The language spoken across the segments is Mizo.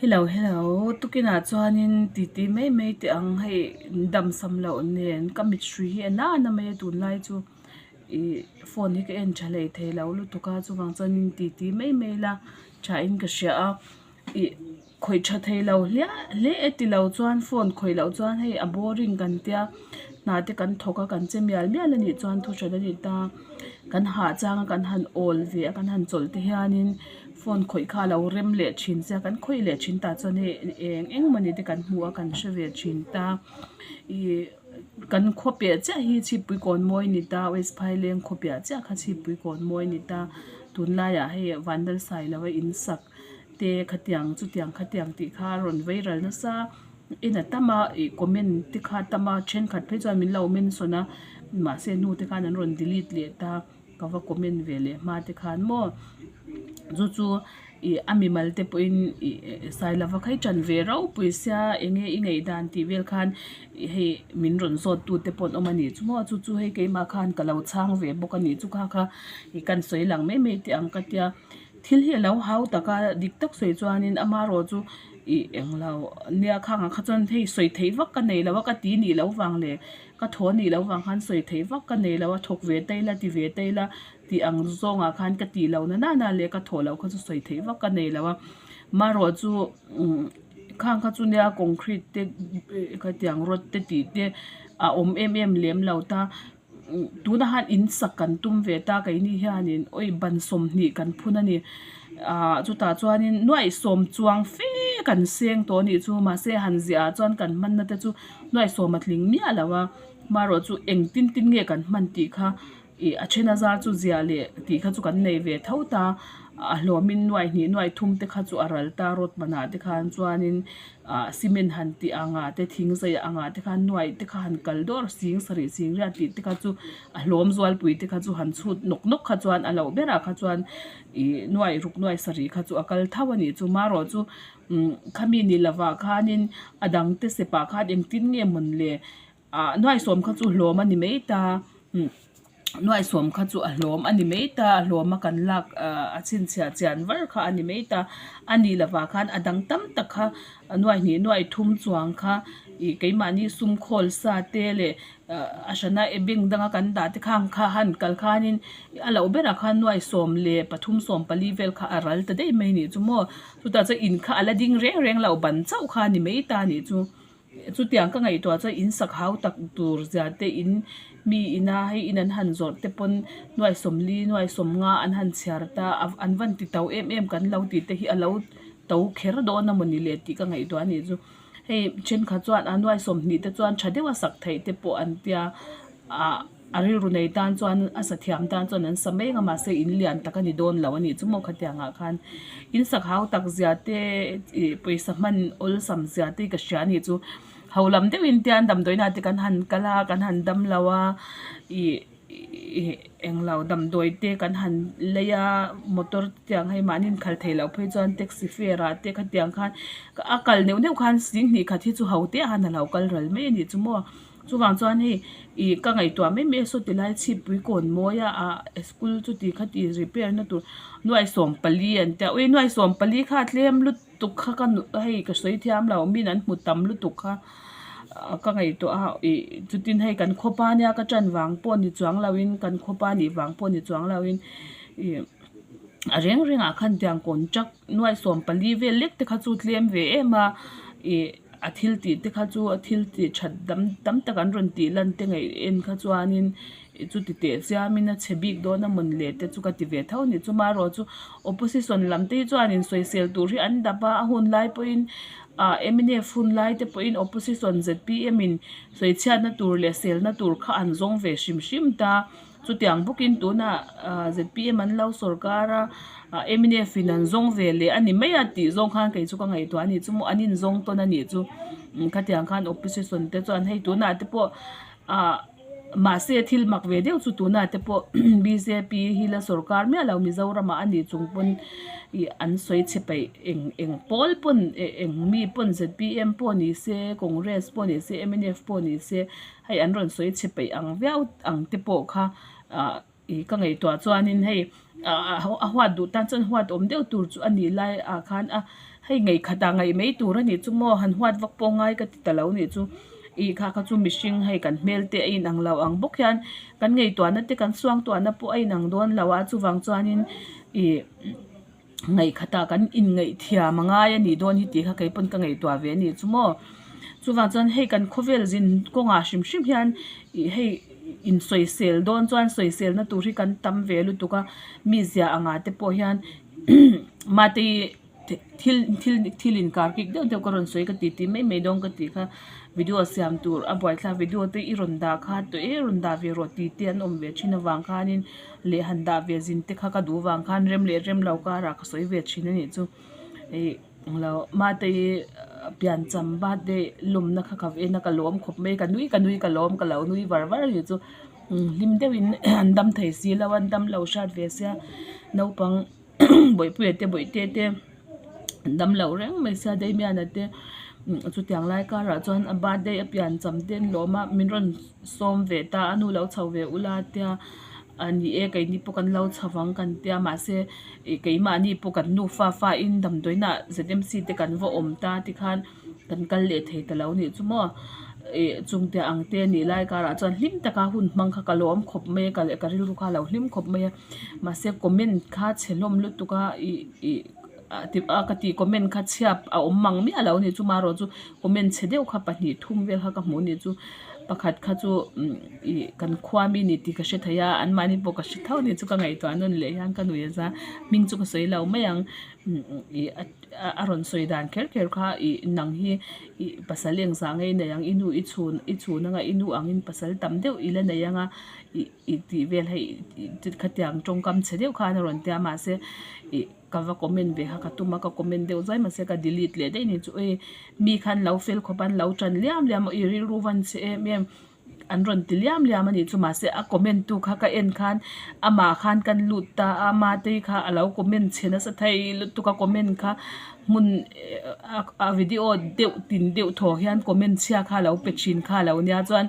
Hello hello tukinah chuanin titi mai mai teh ang hei damsam loh nen ka mit hrui hi a na na mai a tunlai chu ih phone hi ka en tha hlei thei lo lutuk a chuvang chuanin titi mai mai ila thain ka hria a ih khawih tha thei lo hliah hle e ti lo chuan phone khawih loh chuan hei a boring kan tia hna te kan thawk a kan che mial mial a nih chuan thu hran a ni ta kan hah chang a kan han awl ve a kan han chawlh te hianin phone khawih kha a lo rem leh thin che a kan khawih leh thin tah chuan hei eng eng mawni te kan hmu a kan hre ve thin ta ih kan khaw piah chiah hi chhipui kawn mawi a ni ta west phaileng khaw piah chiah kha chhipui kawn mawi a ni ta tunlaiah hei vanlalsai lo a in sak te khatiang chutiang khatiang tih kha a rawn vei ral nasa en a tam a ih comment te kha a tam a thenkhat phei chuan min lo mention a mahse hnu te khan an rawn delete leh ta ka va comment ve leh hma te khan maw chu chu ih a mimal te pawhin ih sailova kha i tan ve ropui sia eng nge i ngaih dan tih vel khan ih hei min rawn zawt tu te pawh an awm a nih chu maw chu chu hei keimah khan ka lo chhang ve bawk a nih chu kha kha ih kan sawi lang mai mai teh ang ka tia. Thil hi a lo hau tak a, dik tak sawi chuanin amarawh chu ih englo nia khangah kha chuan hei sawi theih vak ka nei lo a ka ti nih loh vang leh ka thaw nih loh vang khan sawi theih vak ka nei lo a, thawk ve ta ila ti ve ta ila tih ang zawngah khan ka tih loh na nana leh ka thawh loh kha chu sawi theih vak ka nei lo a, amarawh chu umm khang kha chu nia concrete te khatiang rod te tih te a awm em em lem lo ta. Tunah hian in sak kan tum ve ta keini hianin awi ban 20 kan phun a ni ah chutah chuanin nuaih sawm chuang fe kan seng tawh a nih chu mahse han ziah ah chuan kan hmanna te chu nuaih sawm a tling miah lo a hmarawh chu eng tin tin nge kan hman tih kha ih a then a zar chu ziah leh tih kha chu kan nei ve tho ta a hlawmin nuaih hnih nuaih thum te kha chu a ral ta rawt manah te khan chuanin. ah cement han tih angah te thing zai angah te khan nuaih te kha han kal dawr sing sarih sing riat tih te kha chu a hlawm zualpui te kha chu han chhut nawk nawk kha chuan a loh berah kha chuan ih nuaih ruk nuaih sarih kha chu a kal tho a nih chu marawh chu umm khami ni lovah khanin a dang te sepah khan engtin nge mawn le. Ah nuai sawm kha chu hlawm a ni mai ta umm nuai sawm kha chu a hlawm a ni mai ta a hlawm a kan lak ah a chhinchhiah chian var kha a ni mai ta a nih lovah khan a dang tam tak kha nuai hnih nuai thum chuang kha ih keimahni sum khawl sa te leh ah a hrana e bank danga kan dah te khang kha han kal khanin a loh berah khan nuai sawm leh pathum sawm pali vel kha a ral ta daih mai a nih chu maw chutah chuan in kha a la ding reng reng lo ban chauh kha a ni mai ta a nih chu. Chutiang ka ngaihtuah chuan in sak hau tak tur zia te in mi ina hei in an han zawrh te pawn nuai 40 nuai 50 an han chhiar ta a an van ti to em em kan lo tih te hi a lo to kher dawn a mawni le tih ka ngaihtuah a nih chu hei thenkhat chuan a nuai 20 te chuan tha deuh a sak theih te pawh an tia ah. A rilru nei tan chuan a sa thiam tan chuan an sa mai ang a mahse in lian tak a ni dawn lo a nih chu maw khatiang ah khan in sak hau tak zia te ih pawisa hman awlsam zia te ka hria a nih chu ho lam deuh in tian damdawiin ah te kan han kal a kan han dam lo a ih ih englo damdawi te kan han lei a motor te tiang hei mahni in khalh theih loh phei chuan taxi fare ah te khatiang khan a kal neuh neuh khan singhnih khat hi chu ho te ah khan a lo kal ral mai a nih chu maw. Chuvang chuan hei ih ka ngaihtuah mai mai a saw tilai chhipui kawn mawi a ah school chuti khati repair na tur nuai 14 an tia ui nuai 14 kha tlem lutuk kha ka nu hei ka sawi thiam lo min an hmu tam lutuk kha ka ngaihtuah a ih chutin hei kan khawpa nia ka tan vang pawh ni chuang lo in kan khawpa nih vang pawh ni chuang lo in ih a reng reng ah khan tiang contract nuai 14 vel lek te kha chu tlem ve em a ih. A thil tih te kha chu a thil tih that dam tam tak an rawn tih lan te ngaih en kha chuanin chuti teh chiamin a chhe bik dawn a mawn le te chu ka ti ve tho a ni. Chumarawh chu opposition lam te hi chuanin sawisel tur hi an dap a, a hun lai pawhin ah mnf hun lai te pawhin opposition zpm in sawichhiatna tur leh selna tur kha an zawng ve hrim hrim ta. Chutiang bawkin tunah zpm an lo sawrkar a, mnf in an zawng ve leh a ni mai a tih zawng khan kei chu ka ngaihtuah a nih chu maw an inzawng tawn a nih chu khatiang khan opposition te chuan hei tunah te pawh ah mahse thil mak ve deuh chu tunah te pawh bjp hi la sawrkar miah lo Mizoram ah a nih chung pawn ih an sawi chhe peih eng eng pawl pawn eng mi pawn zpm pawh ni se congress pawh ni se mnf pawh ni se. Hei an rawn sawi chhe peih ang viau ang te pawh kha ah ih ka ngaihtuah chuanin hei A huat duh tan chuan huat awm deuh tur chu a nih lai ah khan a hei ngaihkhat ah ngaih mai tur a nih chu maw han huat vak pawh ngai ka ti ta lo nih chu ih kha kha chu mihring hei kan hmel te a inang lo ang bawk hian kan ngaihtuahna te kan suangtuahna pawh a inang dawn lo a chuvang chuanin ih Ngaihkhat ah kan inngaihthiam a ngai a nih dawn hi tih kha kei pawn ka ngaihtuah ve a nih chu maw. Chuvang chuan hei kan khawvel zin kawngah hrim hrim hian ih hei insawisel dawn chuan sawisel na tur hi kan tam ve lutuk a, mi ziah angah te pawh hian mahte thil thil thil inkar kik deuh deuh ka rawn sawi ka ti ti mai mai dawn ka tih kha video siam tur a buaithlak video te i rawn dah kha tawh e rawn dah ve rawh tih te an awm ve thin avang khanin. leh han dah ve zin te kha ka duh vang khan rem leh rem lo karah ka sawi ve thin a nih chu ih englo mate-i piancham birthday lawmna kha ka en a ka lawm khawp mai ka nui ka nui ka lawm ka lo nui var var a nih chu hlim deuhin an dam thei si lo a an dam lo hriat ve sia naupang bawihpuia te bawihte te an dam lo reng mai sia Damian-a te chutiang lai karah chuan a birthday a piancham te an lawm a min rawn sawm ve ta a nu lo chho ve ula tia a ni e keini pawh kan lo chho vang kan tia mahse ih keimahni pawh kan nufa fa in damdawiinah Z M C te kan va awm ta tikhan kan kal leh thei ta lo nih chu maw ih chungte ang te nih lai karah chuan hlim taka hun hmang kha ka lawm khawp mai a ka rilru kha a lo hlim khawp mai a mahse comment kha chhe hlawm lutuk a ih ih a ka tih comment kha chhiat a awm mang miah lo a ni chu marawh chu comment chhe deuh kha pahnih thum vel kha ka hmuh a ni chu pakhat kha chu ih kan khua mi ni tih ka hre thei a anmahni pawh ka hre tho a ni chu ka ngaihtuah nawn leh hian ka nuih a za hming chu ka sawi lo mai ang ih a rawn sawi dan kher kher kha ih nang hi ih pasal engzah nge i nei ang i nu i chhun i chhun anga i nu angin pasal tam deuh i la nei anga ih ih tih vel hei khatiang tawngkam chhe deuh khan a rawn tia mahse ih ka va comment ve kha ka tum a ka comment deuh zai mahse ka delete leh daih a ni chu ui mi khan lo fel khawp a an lo tan liam liam a i rilru van che em em an rawn ti liam liam a nih chu mahse a comment tu kha ka en khan amah khan kan lut ta a mate kha a lo comment chhe nasa thei lutuk a comment kha hmun a video deuh tin deuh thaw hian comment chhia kha a lo pe thin kha a lo nia chuan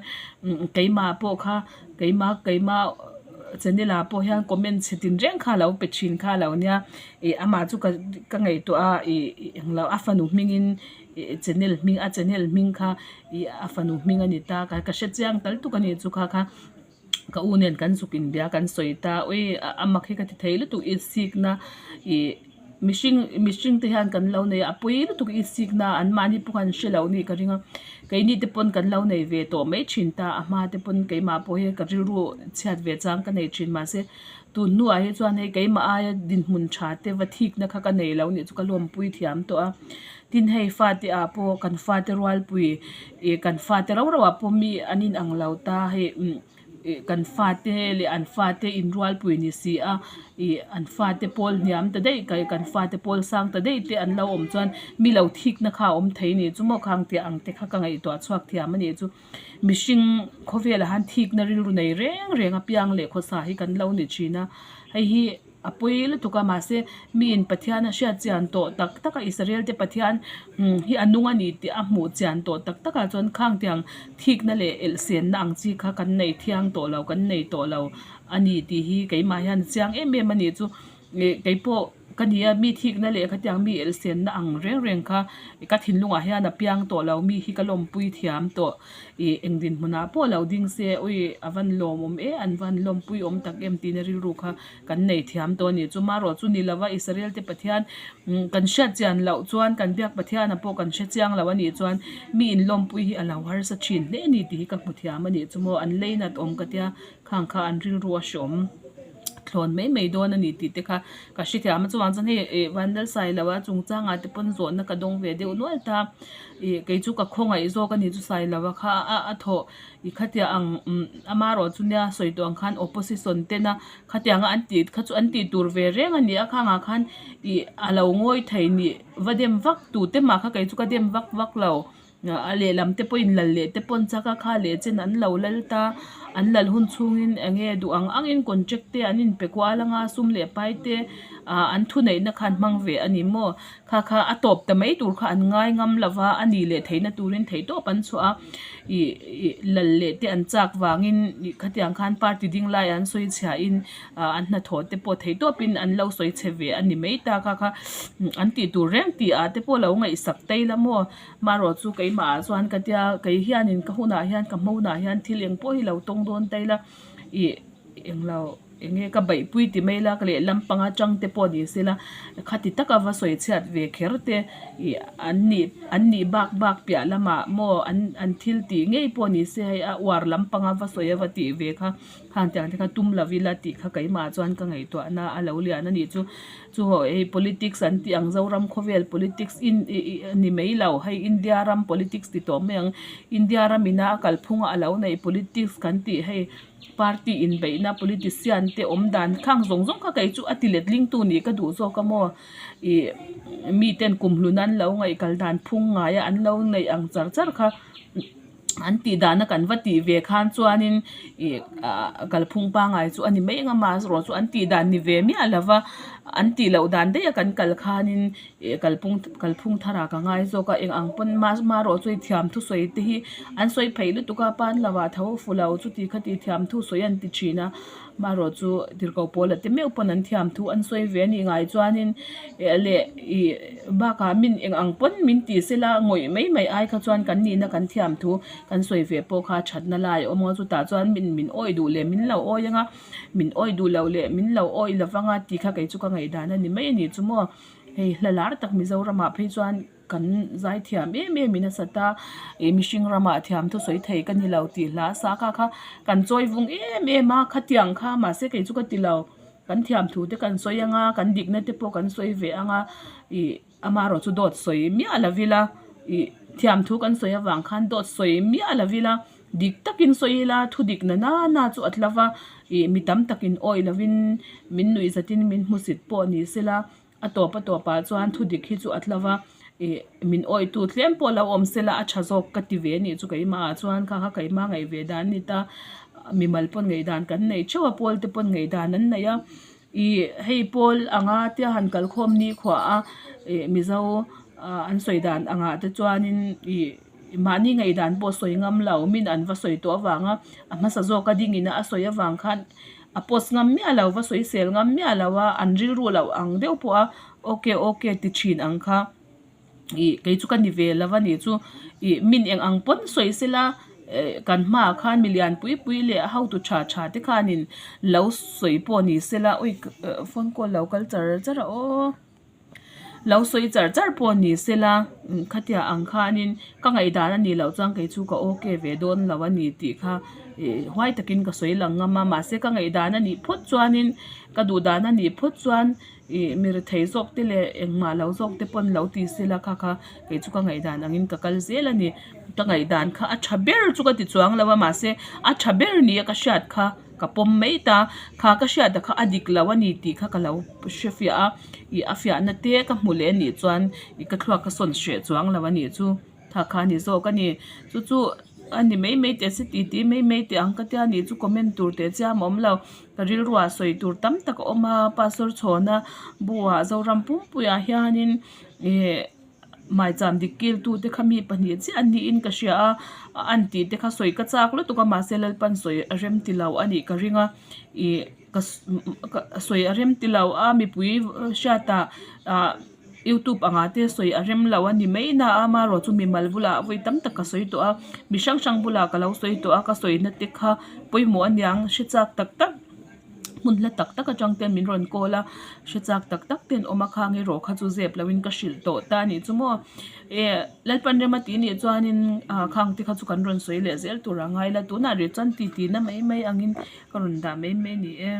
keimah pawh kha keimah keimah channel ah pawh hian comment chhe tin reng kha a lo pe thin kha a lo nia ih amah chu ka ka ngaihtuah a ih englo a fanu hmingin ih channel hming a channel hming kha ih a fanu hming a ni ta ka ka hre chiang tal tuk a ni chu kha kha ka u nen kan zuk inbia kan sawi ta ui a mak hi ka ti thei lutuk i sikna ih mihring mihring te hian kan lo nei a a pui lutuk i sikna an mahni pawh khan hre lo nih ka ring a keini te pawn kan lo nei ve tawh mai thin ta a hma te pawn keimah pawh hi ka rilru chhiat ve chang ka nei thin mahse tun hnuah hi chuan hei keimah aia dinhmun tha te va thikna kha ka nei lo nih chu ka lawmpui thiam tawh a tin hei fate ah pawh kan fate rualpui ih kan fate rau rauh ah pawh mi an inang lo ta hei umm ih kan fate leh an fate inrualpui ni si a ih an fate pawl hniam ta daih kai kan fate pawl sang ta daih te an lo awm chuan mi lo thikna kha a awm thei a ni chu maw khang tih ang te kha ka ngaihtuah chhuak thiam a nih chu mihring khawvelah hian thikna rilru nei reng reng a piang leh khawsa hi kan lo ni thin a hei hi a pawi lutuk a mahse miin Pathian a hriat chian tawh tak tak a Israel te Pathian hi a nung a ni tih a hmuh chian tawh tak tak ah chuan khang tiang thikna leh elhsenna ang chi kha kan nei thiang tawh lo kan nei tawh lo a ni tih hi keimah hian chiang em em a ni chu ih keipawh ka ni a mi thikna leh khatiang mi elhsenna ang reng reng kha ka thinlungah hian a piang tawh lo mi hi ka lawmpui thiam tawh. Ih eng dinhmunah pawh lo ding se ui a van lawmawm e an van lawmpui awm tak em tihna rilru kha kan nei thiam tawh a ni. Chu marawh chu ni lova Israel te Pathian kan hriat chian loh chuan kan biak Pathiana pawh kan hre chiang lo a nih chuan mi in lawmpui hi a lo harsa thin hle a ni tih hi ka hmu thiam a nih chu maw an leinat awm ka tia khang kha an rilru a hreawm thlawn mai mai dawn a ni tih te kha ka hrethiam a chuvang chuan hei ih Vanlalsailoa chungchangah te pawn zawhna ka dawng ve deuh nual ta. Ih kei chu ka khawngaih zawk a ni chu sai lova kha a a thawh ih khatia ang umm amarawh chu nia sawi tawh ang khan opposition tena khatianga an tih kha chu an tih tur ve reng a ni a khangah khan ih a lo ngawi thei nih va dem vak tu te mah kha kei chu ka dem vak vak lo a lehlam te pawhin lal leh te pawn chak a kha leh chen an lo lal ta. An lal hun chhungin eng nge duh ang angin contract te an inpe kual anga sum leh pai te ah an thuneihna kha an hmang ve a ni maw? Kha kha a tawp ta mai tur kha an ngai ngam lo va, a ni leh theihna turin theihtawp an chhuah a, ih ih lal leh te an chak vangin ih khatiang khan party ding lai an sawi chhiahin ah an hnathawh te pawh theihtawpin an lo sawi chhe ve a ni mai ta kha kha an tih tur reng tih ah te pawh lo ngaihsak tai la maw? Marawh chu keimah ah chuan ka tia kei hianin ka hunah hian ka hmawnah hian thil eng pawh hi lo tawng dawn tai la ih englo eng nge ka beihpui ti mai la ka lehlam panga tang te pawh ni se la khati taka va sawi chhiat ve kher te ih an nih an nih bak bak piah lamah maw an an thil tih ngei pawh ni se hei a uar lampanga va sawi a va tih ve kha khang tiang te kha tum lo ila tih kha keimah chuan ka ngaihtuahna a lo lian a nih chu. Chu haw hei politics an tih ang Zoram khawvel politics in ih ih a ni mai lo hei India ram politics ti tawh mai ang India ram ina a kalphunga a lo neih politics kan tih hei party inbeihna politician te awm dan khang zawng zawng kha kei chu a ti letling tu nih ka duh zawk a maw ih miten kumhlun an lo ngaih kal dan phung ngai a an lo neih ang char char kha. An tih dana kan va tih ve khan chuanin ih ah kalphung pangngai chu a ni mai ang a marawh chu an tih dan ni ve miah lo va an tih loh dan daih a kan kal khanin ih kalphung kalphung tharah ka ngai zawk a eng ang pawn marawh chu hei thiam thusawi te hi an sawi pheih lutuk a pan lo ah tho fu lo chuti khati thiam thusawi an ti thin a marawh chu tirhkoh pawl a te meuh pawn an thiam thu an sawi ve a nih ngai chuanin eh leh ih bakah min eng ang pawn min tih sela ngawih mai mai ai kha chuan kan nihna kan thiam thu kan sawi ve pawh kha thatna lai a awm ang a chutah chuan min min awih duh leh min lo awih ang a min awih duh loh leh min lo awih lo vang a tih kha kei chu ka ngaihdan a ni mai a ni chu maw hei hla lar tak Mizoramah phei chuan. Kan zaithiam em em in a sat a, ih mihring ramah thiam thusawi thei ka ni lo tih hla a sa kha kha kan chawi vung em em a, khatiang kha mahse kei chu ka ti lo, kan thiam thu te kan sawi ang a, kan dikna te pawh kan sawi ve ang a, ih amaherawh chu dawt sawi miah lo ila, ih thiam thu kan sawi avang khan dawt sawi miah lo ila, dik takin sawi ila thu dik na na na chu a tla va, ih mi tam takin awih lovin min nuih zatin min hmusit pawh ni sela. A tawp a tawpah chuan thu dik hi chu a tla va, ih min awitu tlem pawh lo awm sela a tha zawk ka ti ve a nih chu keimah ah chuan kha kha keimah ngaih ve dan a ni ta, mimal pawn ngaihdan kan neih theuh a pawl te pawn ngaihdan an nei a, ih hei pawl anga tia han kalkhawm nikhua a ih mizo ah an sawi dan angah te chuanin ih mahni ngaihdan pawh sawi ngam lo min an va sawi tawh avanga a hmasa zawka dingin a sawi avang khan. A post ngam miah lo va sawi sel ngam miah lo a an rilru loh ang deuh pawh a ok ok ti thin ang kha ih kei chu ka ni ve lo a nih chu ih min eng ang pawn sawi sela eh kan hmaah khan mi lian pui pui leh hotu tha tha te khanin lo sawi pawh ni sela ui phone call lo kal char char a aw. Lo sawi char char pawh ni sela khatia ang khanin ka ngaihdan a nih loh chuan kei chu ka ok ve dawn lo a ni tih kha ih huai takin ka sawi lang ngam a mahse ka ngaihdan a nih phawt chuanin ka duh dan a nih phawt chuan ih mi rethei zawk te leh engmah lo zawk te pawn lo ti sela kha kha kei chu ka ngaihdan angin ka kal zel a ni ka ngaihdan kha a tha ber chu ka ti chuang lo a mahse a tha ber nia ka hriat kha. Ka pawm mai ta, kha ka hriat kha a dik lo a ni tih kha ka lo hre fiah a, ih a fiahna te ka hmu leh a nih chuan ih ka thluak ka sawn hreh chuang lo a nih chu tha kha a ni zawk a ni. Chu chu a ni mai mai teh se tih tih mai mai teh ang ka tia nih chu comment tur teh chiam a awm lo, ka rilruah sawi tur tam tak a awm a, pastor chhawna buah Zoram pumpuiah hianin ih. Maicham dik kiltu te kha mi pahnih chiah an niin ka hria a, an tih te kha sawi ka chak lutuk a mahse Lalpan sawi a rem ti lo a nih ka ring a, ih ka sawi a rem ti lo a mipui hriatah ah youtube angah te sawi a rem lo a ni mai na a amaherawh chu mimal bulah vawi tam tak ka sawi tawh a, mi hrang hrang bulah ka lo sawi tawh a ka sawina te kha pawimawh a niang hre chak tak tak. Hmun hla tak tak atang ten min rawn call a, hre chak tak tak ten awm a khang erawh kha chu zep lo in ka hrilh tawh ta a nih chu maw. Eh Lalpan rem a tih nih chuanin ah khang te kha chu kan rawn sawi leh zel tur a ngai la, tunah rih chuan titi na mai mai angin ka rawn dah mai mai a ni e.